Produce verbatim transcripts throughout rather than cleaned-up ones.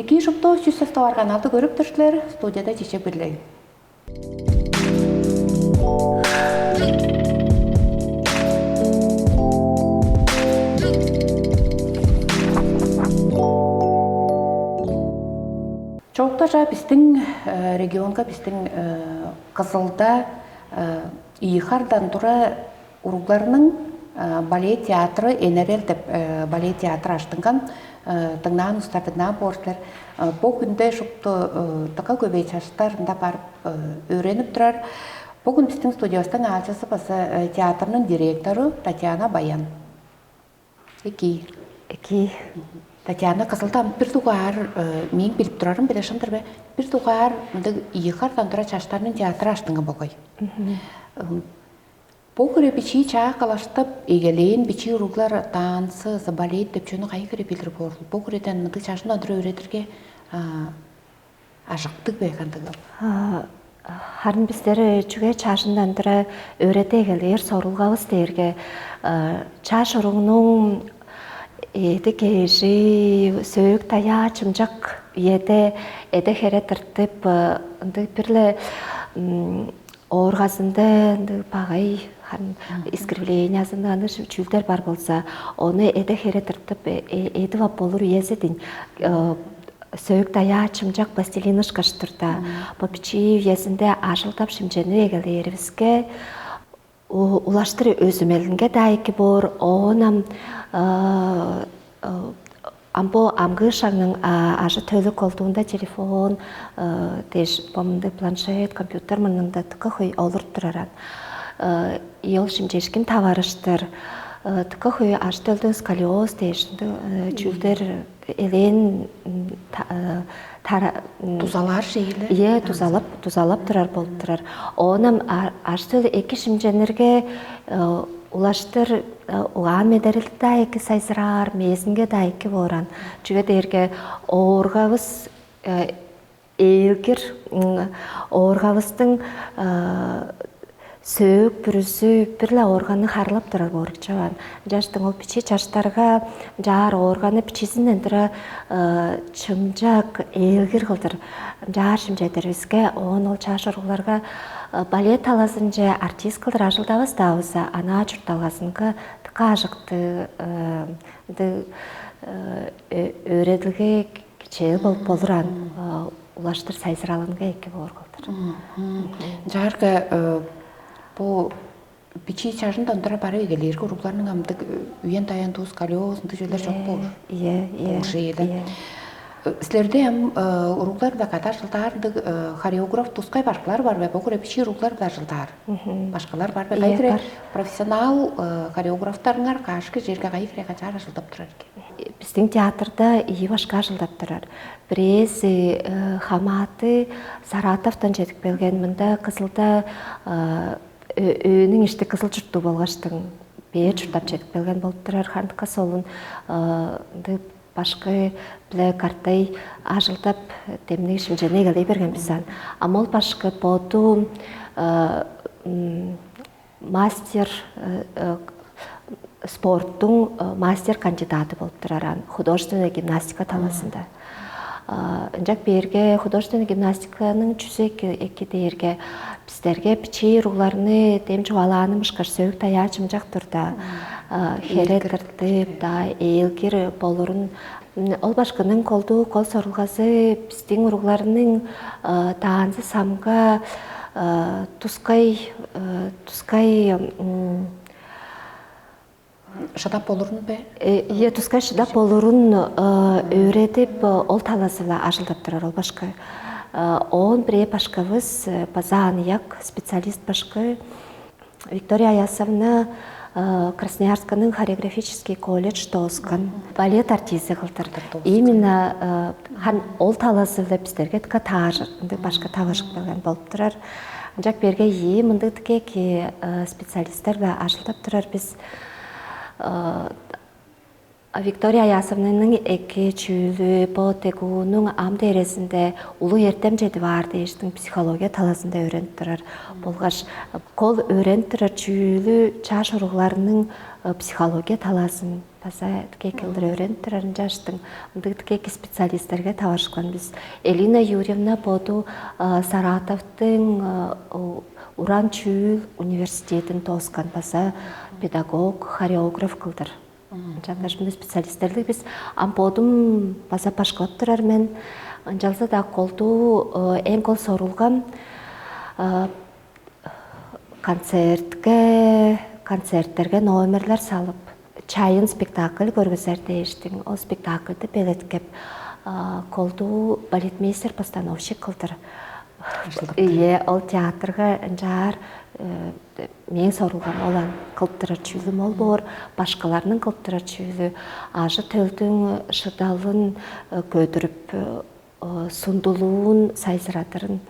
Экии, шупту чүс товар каналды көрүп тур силер, студияда Чечек Бирлеги. Чоокта чаа бистиң э, регионга, бистиң э, Кызылда э, ийи хардан тура уругларның э, балет театры «Энерел» деп э, балет театры аштынган, э, дыңнаан улустар дыңнаан боор силер. Э, Бо хүнде шупту э, дыка көбей чаштар ында барып э, өөренип турар. Бөгүн бистиң студиябыстың аалчызы база э, театрның директору Татьяна Баян. Эки. Эки. Татьяна, Кызылда бир дугаар э, мээң билип турарым биле шындыр бе? Бир дугаар мындыг ийи хардан тура чаштарның театры аштынган болгай. М, Бо хире бичии чаа кылаштап эгелээн бичии уруглар танцы, балет деп чүнү кайы хире билир боор? Бо хиреден мындыг чажындан тура өөредирге а, ажыктыг бе кандыгыл? А, Харын бистер э, чүге чажындан тура өөреде эгелээр сорулгавыс дээрге э, чаш уругнуң эди кежи, сөөк даяа чымчак үеде эде хере тыртып, э, ындыг бир-ле м, ооргазында ындыг багай харын искривлениязында аны чүүлдер бар болза, ону эде хере тыртып э, э, эдип ап болур үези дин. Э, Сөөк даяа чымчак пластилин ышкаш турда, бо бичии үезинде ажылдап шимченип эгелээривиске, у- улаштыр өзүмелинге-даа эки боор, оон ам а, а, ам бо амгыы шагның а, ажы-төлү колдуунда телефон а, дээш бо мындыг планшет, компьютер мурнунда дыка хөй олуруп турар аан. А, И ол шимчешкин таварыштыр, а, дыка хөй ажы-төлдүң сколиоз дээш ындыг а, чүүлдер элээн м, та- э, тара- м, Дузалаар шейле. Ие дузалап дузалап турар болуп турар. Оонам ажы-төлү эки шимченирге э, улаштыр э, угаан медерилди-даа эки сайзыраар, мээзинге-даа эки бооран. Чүге дээрге ооргавыс э, ээлгир м, ооргавыстың э, сөөк бүрүзү бир-ле оорганны харылап турар боор чаваан. Ынчаштың ол бичии чаштарга чаар оорганы бичизинден тура э, чымчак ээлгир кылдыр чаар шимчедирбиске, оон ол чаш уругларга э, балет талазынче артист кылдыр ажылдавас-даа болза, анаа чуртталгазынга дыка ажыктыг э, ындыг э, э, өөредилге кичээ бол- болур аан. Э, Улаштыр сайзыралынга эки боор кылдыр. Ынчаарга э, бу бичии чажындан тура барып эгелээрге уругларның амдык үен даян туус колеоз ындыг чүүлдер чок боор. Ие, ие. Уже ие. Силерде ам э, уруглар-биле кады ажылдаар ындыг э, хореограф тускай башкылар бар бе? Бо хире бичии уруглар-биле ажылдаар башкылар бар бе? Ие, Кайдыре бар. Профессионал э, хореографтарыңар кашкы черге кайы хире канчаар ажылдап турар экен? Биздиң театрда ийи башка ажылдап турар. Бирээзи э, хамааты Саратовтан чедип келген, мында Кызылда э, ө- өөнүң ишти Кызыл чурттуг болгаштың бээр чурттап чедип келген болуп турар. Хандыкка солун э, ынды башкы биле картай ажылдап демниг шимчени эгелей берген бис ан. А мол башкы боду э, м, мастер э, э, спорттуң э, мастер кандидаты болуп турар ан художественная гимнастика талазында. Ынчак берге художественный гимнастиканың чүзү эки, эки дээрге бистерге бичии уругларны дем чугаалааным ышкаш сөөгү таяа чымчак турда хере тыртып да ээлгир болурун. Ол башкының колдуу кол сорулгазы биздиң уругларның таанзы самга тускай тускай шыдап болурун бе? Ийе, тускай шыдап болурун өөредип, ол талазы-ла ажылдап турар ол башкы. Оон бирээ башкыбыз база аныяк специалист башкы Виктория Аясовна Красноярскының хореографический колледж дооскан, балет артизи кылдыр. Именно хан ол талазы-ла бистерге тыка таажыр, ынды башка тавышып келген болуп турар. Ынчак берге ийи мындык тике ки специалисттер-ла ажылдап турар бис. Виктория Аясовнаның эки чүүлү бо дегуунуң ам дээрезинде улуг эртем чедип аар дээштиң психология талазында өөренип турар болгаш кол өөренип турар чүүлү чаш уругларның психология талазын база тике кылдыр өөренип турар ынчаштың ындыг тике специалисттерге таварышкан бис. Элина Юрьевна боду Саратовтың уран чүүл университетин тооскан база педагог, хореограф кылдыр. Ынчангаш муну специалисттерлиг бис. Ам бодум база башкылап турар мен. Ынчалза-даа колдуу эң кол сорулгам концертке, концерттерге номерлер салып, чайын спектакль көргүзер дээштиң. Ол спектакльды белеткеп, колдуу балетмейстер-постановщик кылдыр. Ие, ол театрга ынчаар мээң сорулгам ол ан кылып турар чүүлүм ол боор, башкаларның кылып турар чүүлү ажы төлдүң шыдалын көдүрүп, сундулуун сайзыратырын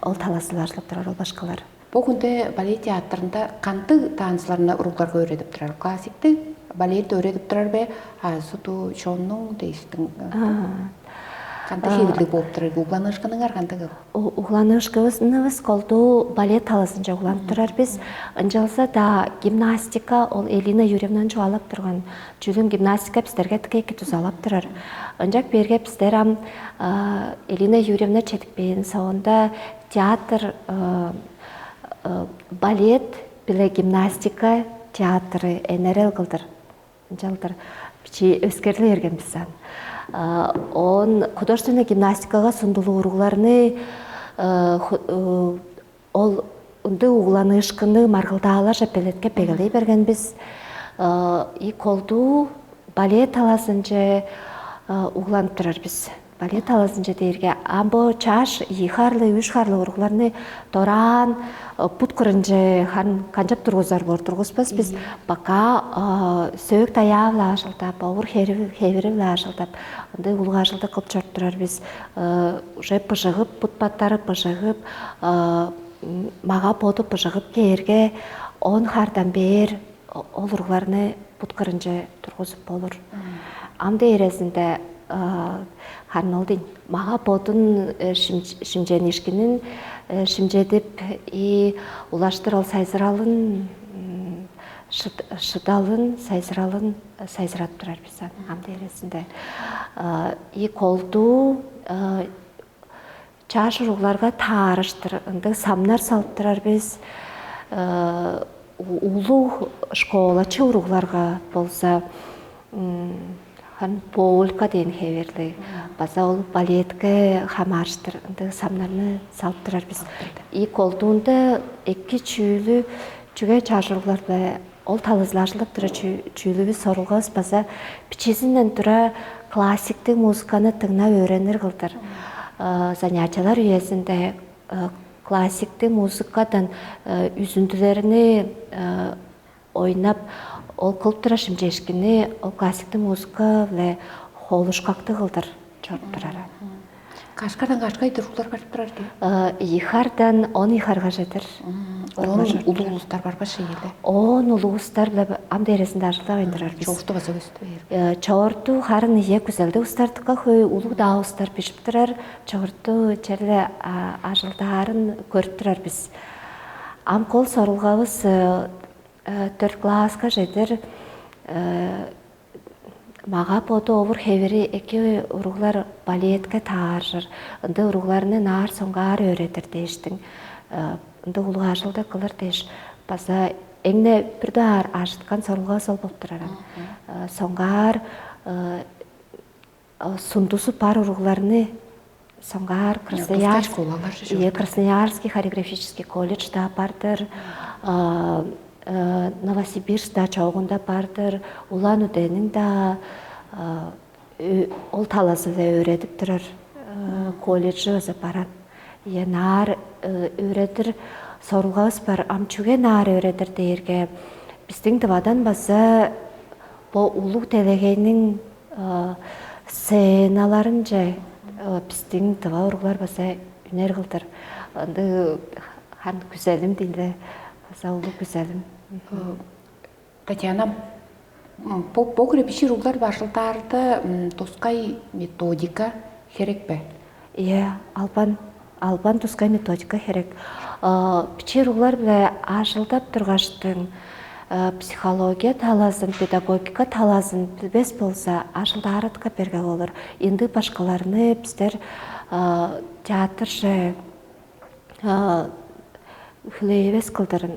ол талазылажылып турар ол башкалар. Бу хүнде балет театрында кандыг танцыларны уругларга өөредип турар? Классиктик балет өөредип турар бе? Азы чоннуң дээштиң? Кандай хевирлиг болуп турар? Угланыышкыныңар кандыг? Угланыышкынывыс колдуу балет талазынча угланып турар бис. Ынчалза-даа гимнастика, ол Элина Юрьевнаны чугаалап турган чүлүн гимнастика бистерге тикейки дузалап турар. Ынчак берге бистер ам Элина Юрьевна чедип бээн соонда театр балет биле гимнастика театры энерел кылдыр. Ынчалдыр бичии өскерли берген бис ан. Он художественный гимнастикага сундулууругларны ол ындыг угланыышкынныг маргылдааларже белетке бегелей берген бис. И колдуу балет талазынче угланып турар бис. Балет талазынче дээрге ам бо чаш ийи харлы, үш харлы уругларны дораан бут кырынче харын канчап тургузар боор тургузбас бис. Пока сөөк даяа-биле ажылдап, овур хевири-биле ажылдап, ындыг улуг ажылды кылып чоруп турар бис. Уже быжыгып, бут баттары быжыгып, мага боду быжыгып кээрге, он хардан бээр ол уругларны бут кырынче тургузуп болур. Ам дээрезинде харын ол дейн мага бодун шимченишкинин шимчедип, и улаштыр ол сайзыралын, шыдалын, сайзыралын сайзыратып турар бис ам дээрезинде. И колдуу чаш уругларга таарыштыр ындыг самнар салып турар бис. Улуг школачы уругларга болза хан полка дээн хеверлиг база ол балетке хамаарыштыр ындыг самнарны салып турар бис. И колдуунда эки чүүлү чүге чаш уруглар-биле ол талызылажылдап тура чүүлүбүз сорулгавыс база бичизинден тура классиктиг музыканы дыңнап өөренир кылдыр занятиялар үезинде классиктиг музыкадан үзүндүлерни ойнап, ол кылып турар шимчээшкинни ол классиктиг музыка-биле холушкактыг кылдыр чоруп турар. Кашкардан кашка идир уруглар барып турар ди? Ийи хардан он ийи харга чедир. Оон улуг улустар барбаш ийиле. Оон улуг улустар-биле ам дээрезинде ажылдавайн турар бис. Чогурту база көстү бээр. Чогурту харын ийе күзелдиг улустардыкка хөй улуг-даа улустар бижип турар. Чогурту черле ажылдаарын көрүп турар бис. Ам кол сорулгавыс төрт класска чедир мага боду овур хевири эки уруглар балетке тааржыр, ындыг уругларны наар соңгаар өөредир дээштиң, ындыг улуг ажылды кылыр дээш база эңне бир даар ажыткан сорулгавыс ол болуп турар. Соңгаар сундузу бар уругларны соңгаар Красноярск, Красноярский хореографический колледжда бар-дыр, Новосибирскта чогунда бар-дыр, Улан-Удэниң-даа ол талазы-биле өөредип турар колледжи база баран. Ийе, наар өөредир сорулгавыс бар. Ам чүге наар өөредир дээрге, бистиң Тывадан база бо улуг делегейниң сценаларынче бистиң тыва уруглар база үнер кылдыр. Ындыг хан күзелим дииле база улуг күзелим. Татьяна, Бо бо хире бичии уруглар бажылдаарда тускай методика херек бе? Иә, албан албан тускай методика херек. Бичии уруглар биле ажылдап тургаштың психология талазын, педагогика талазын билбес болза, ажылдаарытка берге болур. Ындыг башкыларны бистер театрже хүлээвес кылдыр,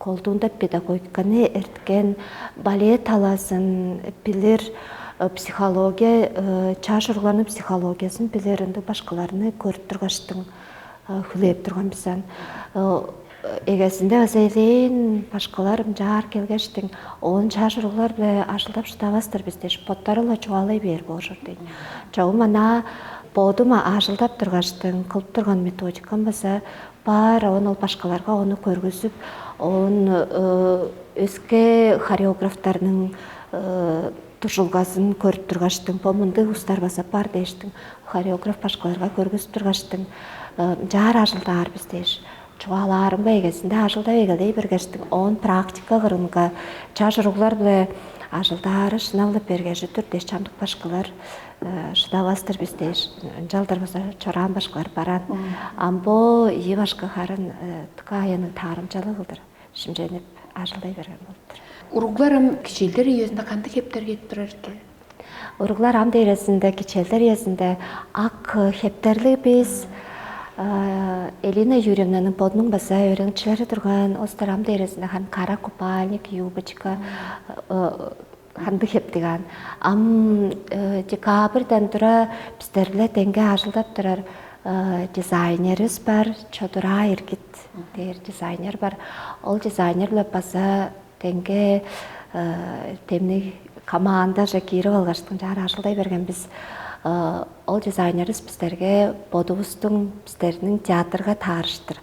колдуунда педагогиканы эрткен, балет талазын билир, психология, чаш уругларның психологиясын билир ындыг башкыларны көрүп тургаштың, хүлээп турган бис ан. Эгезинде база элээн башкылар ынчаар келгештиң, оон чаш уруглар-биле ажылдап шыдавас-тыр бис дээш, боттары-ла чугаалай бээр болушур дейт. Чогум ана бодум ажылдап тургаштың кылып турган методикам база бар, оон ол башкаларга ону көргүзүп, оон өске хореографтарның дужулгазын көрүп тургаштың, бо мындыг устар база бар дээштиң, хореограф башкаларга көргүзүп тургаштың, ынчаар ажылдаар бис дээш, чугаалаарымга эгезинде ажылдап эгелей бергештиң, оон практика кырынга чаш уруглар-биле ажылдаары шынап-ла бергежи-дир дээш, чамдык башкылар шыдавас-тыр бис дээш, ынчалдыр база чораан башкылар бараан. Ам бо ийи башкы харын дыка аянныг таарымчалыг кылдыр шимченип, ажылдай берген болуптур. Уруглар ам кичээлдер үезинде кандыг хептерге кээп турар эрге? Уруглар ам дээрезинде, кичээлдер үезинде ак хептерлиг бис. Элина Юрьевнаның бодунуң база өөреникчилери турган, остар ам дээрезинде хан кара купальник, юбочка, хандыг хептиг аан. Ам декабрьдан тура бистер-биле деңге ажылдап турар дизайнерибиз бар, Чодураа Иргит дээр дизайнер бар. Ол дизайнер-биле база деңге демниг командаже киирип алгаштың, чаар ажылдай берген бис. Ол дизайнерибиз бистерге бодувустуң, бистерниң театрга таарыштыр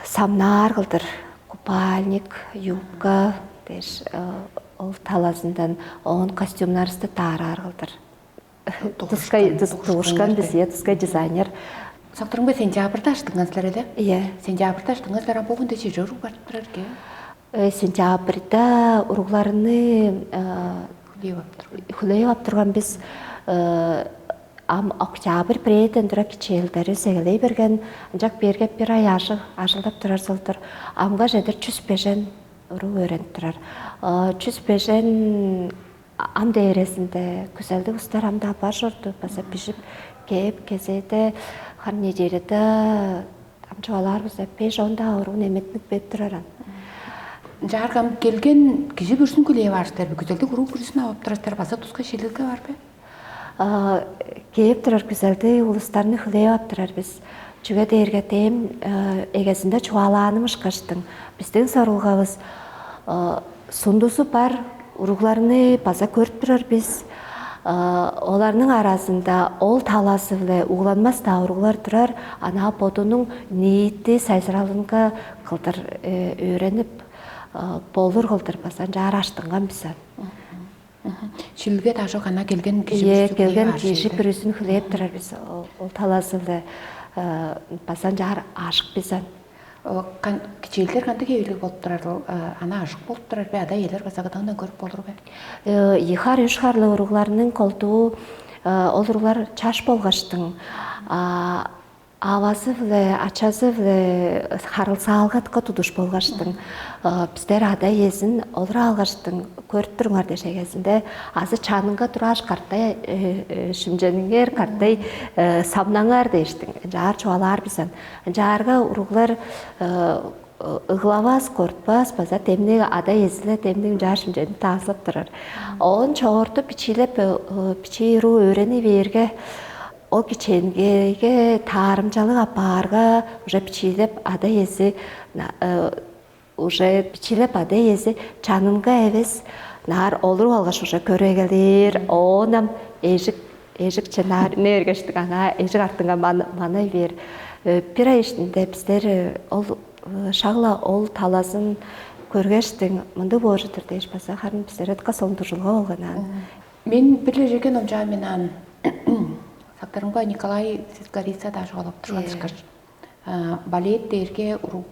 самнаар кылдыр купальник, юбка дээш, ол талазындан оон костюмнарывысты даараар кылдыр. Тускай тус- тугушкан бис, э, тускай дизайнер. Сактырымга сентябрьда аштыңган силер эле? Иә. Сентябрьда аштыңган силер, а богунда чеже уруг барып турар экен. Э, сентябрьда уругларны э, Кудеевап тур. Хүлээп ап турган бис. Э, ам октябрь бирээден тура кичээлдери сегелей берген, ынчак берге бир ай ажы ажылдап турар сылдыр. Амга чедир чүс бежен уруг өөренип турар. Э, чүс бежен ам дээрезинде күзелдиг устар ам-даа бар чорду, база бижип кээп, кезээде хар неделяда ам чугаалаар база беш он-даа уруун эметнип берип турар ан. Ынчаарга ам келген кижи бүрүзүн хүлээп аар силер бе? Күзелдиг уруг бүрүзүн ап турар силер, база тускай шилилге бар бе? А, кээп турар күзелдиг улустарны хүлээп ап турар бис. Чүге дээрге дээм э, эгезинде чугаалааным ышкаштың, бистиң сорулгавыс э, сундузу бар уругларны база көрүп турар бис. Э, оларның аразында ол талазы-биле угланмас-даа уруглар турар, ана бодунуң ниити сайзыралынга кылдыр э, өөренип э, болур кылдыр база ынчаар аштынган бис ан. Шилилге дажок ана келген кижи Ие, бүрүзү келген кылып аар кижи шилилге. Бүрүзүн хүлээп турар бис ол, ол талазы-биле э, база ынчаар ашык бис ан. О, кан- кичээлдер кандыг эвилиг болуп турар ол? Э, ана ашык болуп турар бе? Ада иелер база кыдаңдан көрүп болур бе? Э, ийи хар, үш харлыг уругларның колдуу э, ол уруглар чаш болгаштың, а, авазы-биле, ачазы-биле харылзаалгатка тудуш болгаштың, э, бистер ада иезин олура алгаштың көрүп туруңар деш эгезинде азы чанынга турааш картай э, э, шимчениңер, картай э, самнаңар дээштиң. Ынчаар чугаалаар бис ан. Ынчаарга уруглар э, ыглавас, кортпас, база демнег ада эзиле демнег ынчаар шимченип таазылап турар. Оон чогорту бичиилеп э, э, бичии ируу өөрени бээрге, ол кичээнгейге таарымчалыг апаарга, уже бичиилеп ада эзи на- э, уже бичиилеп ада эзи чанынга эвес, наар олуруп алгаш уже көрегелээр. Оонам эжик эжик чынаар не эргештик аңаа эжик артынга ман- манай бээр. Э, бир ай иштинде бистер э, ол э, шагла ол талазын көргештиң мындыг бооржу-дур дээш база харын бистерге дыка солун дужулга болган аан. Мен бир-ле жерге номчаан мен аан. Сактарымга Николай Сескорица даже олоп турган Э. Ышкаш. А, балет дээрге уруг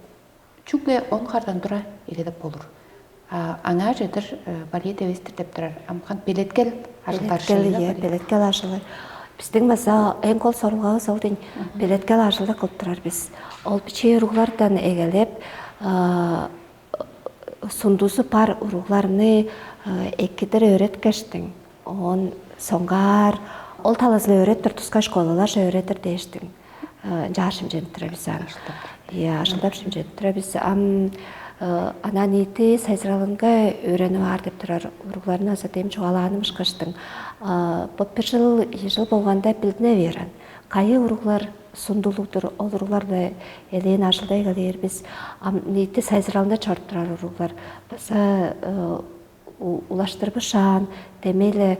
чүгле он хардан тура эгелеп болур. Аңаа чедир балет эвес-тир деп турар. Амхан белеткел ажылдар. Белеткел, шыйга, иә, балет. Белеткел ажылы. Биздиң база эң кол сорулгавыс ол дейн. Белеткел ажылы кылып турар бис. Ол бичии уруглардан эгелеп, сундузу бар уругларны экидер өөреткештиң. Он соңгаар ол талазылы өөреттир, тускай школаларже өөреттир дээштиң. Ынчаар шимченип тура бис аны. Иә, ажылдап шимченип тура бис. Ам анаа ниити сайзыралынга өөренип аар деп турар уругларны аза дем чугаалааным ышкаштың. Бо бир жыл, ийи жыл болганда билдине берен. Кайы уруглар сундулуг-дур, ол уруглар-биле элээн ажылдай келээр бис. Ам ниити сайзыралында чоруп турар уруглар база улаштырбышаан, демейле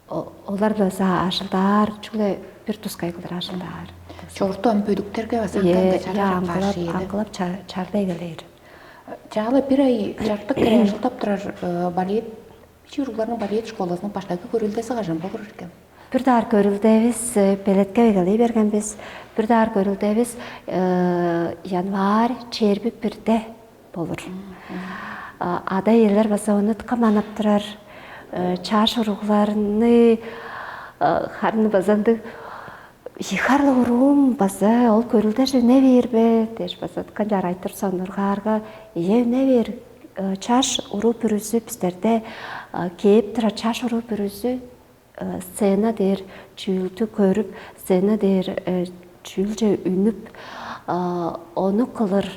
олар база ажылдаар, чүгле бир тускай кылдыр ажылдаар. Чогурту ам бөлүктерге база аңгылап, аңгылап чарлай келээр. Чаала бир ай чартык кире ажылдап турар балет, бичии уругларның балет школасының баштайгы көрүлдези кажан болур эркен? Бир даар көрүлдевис белеткеп эгелей берген бис. Бир даар көрүлдевис январь чээрби бирде болур. Ада-иелер база ону дыка манап турар. Чаш уругларны харын база ындыг: «Ийи харлыг уруум база ол көрүлдеже үне бээр бе?» дээш, база дыка чарай тур сонургаарга, ийе, үне бээр. Чаш уруу бүрүзү бистерде кээп турар, чаш уруу бүрүзү сцена дээр чүүлдү көрүп, сцена дээр чүүлче үнүп, ону кылыр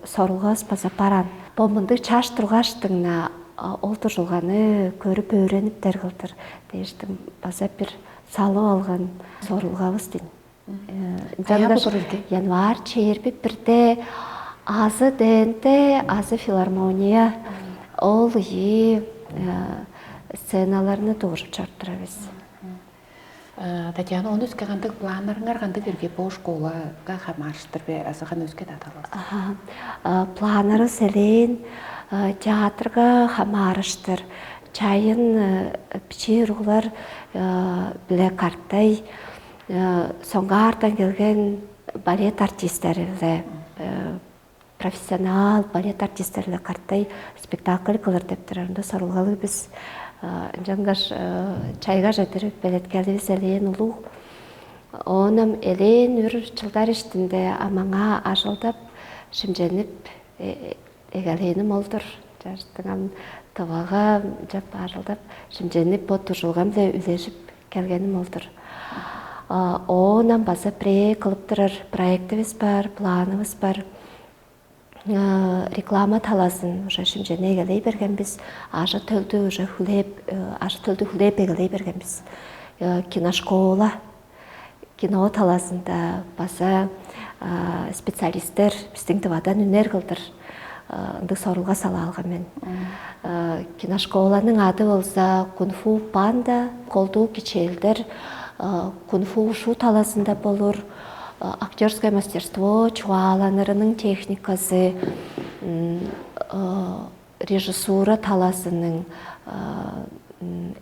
сорулгавыс база баран. Бо мындыг чаш тургаштың-на ол дужулганы көрүп өөрениптер кылдыр дээштиң база бир салып алган сорулгавыс дейн. Ынчангаш январь чээрби бирде азы ДНТ, азы филармония, ол ийи сценаларны дугуржуп чоруп турар бис. Татьяна, ону өске кандыг планнарыңар кандыг эрге бо школага хамаарыштыр бе, азы кан өске дадалар? Планнарывыс элээн театрга хамаарыштыр. Чайын бичии уруглар биле картай, соңгаардан келген балет артисттери-биле профессионал балет артисттери-биле картай спектакль кылыр деп турарында сорулгалыг бис. Ынчангаш чайга чедирип белеткеливис элээн улуг. Оонам элээн үр чылдар иштинде амаңаа ажылдап, шимченип эгелээним ол-дур. Чаштыңам тывага чап ажылдап, шимченип бо дужулгам-биле үлежип келгеним ол-дур. Оонам база бирээ кылып турар проективис бар, планывыс бар. Реклама талазын уже шимчене эгелей берген бис. Ажы төлдү уже хүлээп, ажы төлдү хүлээп эгелей берген бис. Киношкола, кино талазында база специалисттер бистиң дывадан үнер кылдыр ындыг сорулга салаалган мен. Киношколаның ады болза «Кунг-фу панда», колдуу кичээлдер кунг-фу, ушу талазында болур, актерское мастерство, чугааланырының техниказы, режиссура талазының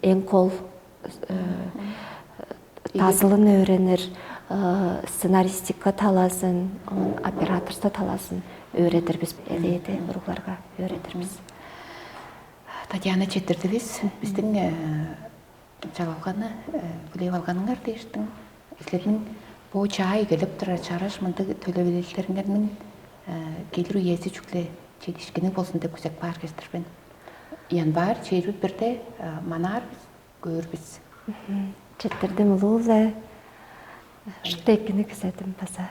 эң кол дазылын өөренир, сценаристика талазын, оон операторство талазын өөредир бис, элээди уругларга өөредир бис. Татьяна, четтирдивис. Бистиң чалалганы хүлээп алганыңар дээштиң, силерниң бо чаа эгелеп турар чараш мындыг төлевилелдериңерниң келир үези чүгле чедиишкинниг болзун деп күзеп каар кижи-дир мен. Январь чээрби бирде манаар бис, көөр бис. Четтирдим улуу-биле. Шупту экини күзедим база.